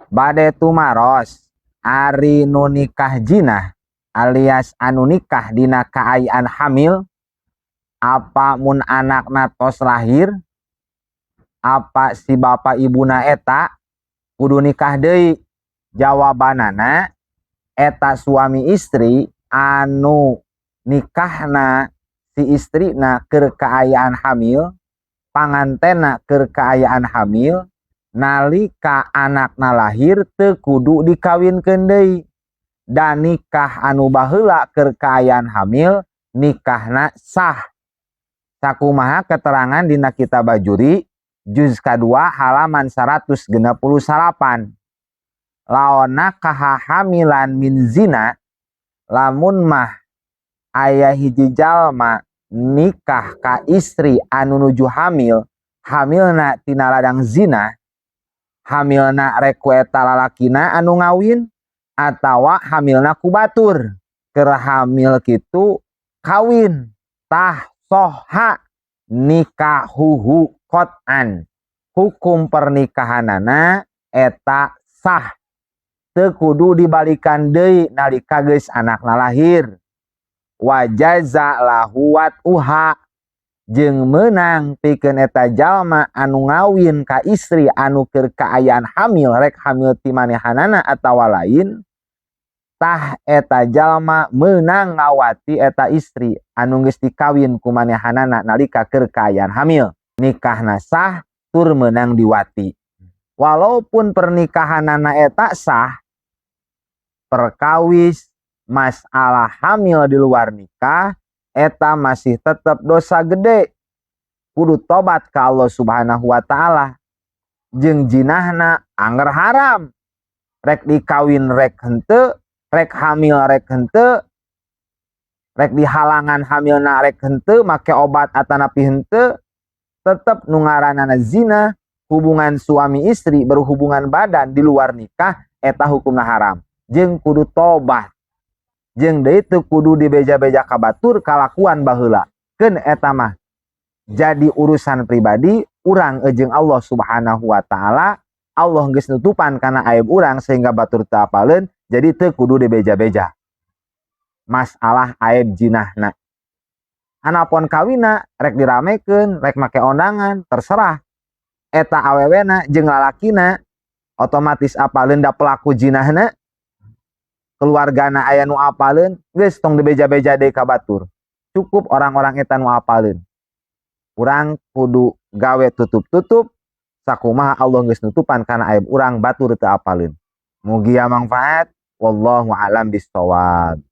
Bade tumaros, ari nu nikah jinah alias anu nikah dina kaayaan hamil, apa mun anakna tos lahir, apa si bapak ibuna eta kudu nikah deui? Jawabanana, eta suami istri anu nikahna si istrina keur kaayaan hamil, pangantena keur kaayaan hamil, nalika anakna lahir teu kudu dikawinkeun deui, dan nikah anu baheula keur kaayaan hamil nikahna sah, sakumaha keterangan dina kitab Bajuri juz kadua halaman 168. Lau nakaha hamilan min zina, lamun mah aya hiji jalma nikah ka istri anu nuju hamil, hamilna tina ladang zina, hamilna rek ku eta lalakina anu ngawin atawa hamilna ku batur, keur hamil kitu kawin, tah soha nikahuhu qat'an, hukum pernikahanana eta sah, teu kudu dibalikan deui nalika geus anakna lahir. Wajaza lahu wat'uha, jeung meunang pikeun eta jalma anu ngawin ka istri anu keur kaayaan hamil, rek hamil ti manehanana atawa lain, tah eta jalma meunang ngawati eta istri anu geus dikawin ku manehanana nalika keur kaayaan hamil. Nikahna sah tur meunang diwati. Walaupun pernikahanana eta sah, perkawis masalah hamil di luar nikah eta masih tetep dosa gede, kudu tobat ke Allah Subhanahu wa Ta'ala. Jeung jinahna anger haram, rek dikawin rek henteu, rek hamil rek henteu, rek dihalangan hamilna rek henteu, make obat atanapi henteu, tetep nu ngaranana zina, hubungan suami istri berhubungan badan di luar nikah eta hukumna haram jeung kudu tobat. Jeung deui teu kudu dibeja-beja ka batur kalakuan baheula, keun eta mah jadi urusan pribadi urang jeung Allah Subhanahu wa Ta'ala. Allah geus nutupan kana aib urang sehingga batur teu apaleun, jadi teu kudu dibeja-beja masalah aib jinahna. Anapun kawina rek diramekeun, rek make ondangan, terserah. Eta awewena jeung lalakina otomatis apaleun da pelaku jinahna, keluargana aya nu apaleun. Geus, tong dibeja-beja deui ka batur, cukup orang-orang eta nu apaleun. Urang kudu gawe tutup-tutup, sakumaha Allah geus nutupan kana aib urang, batur teu apaleun. Mugia mangfaat, wallahu alam bisawab.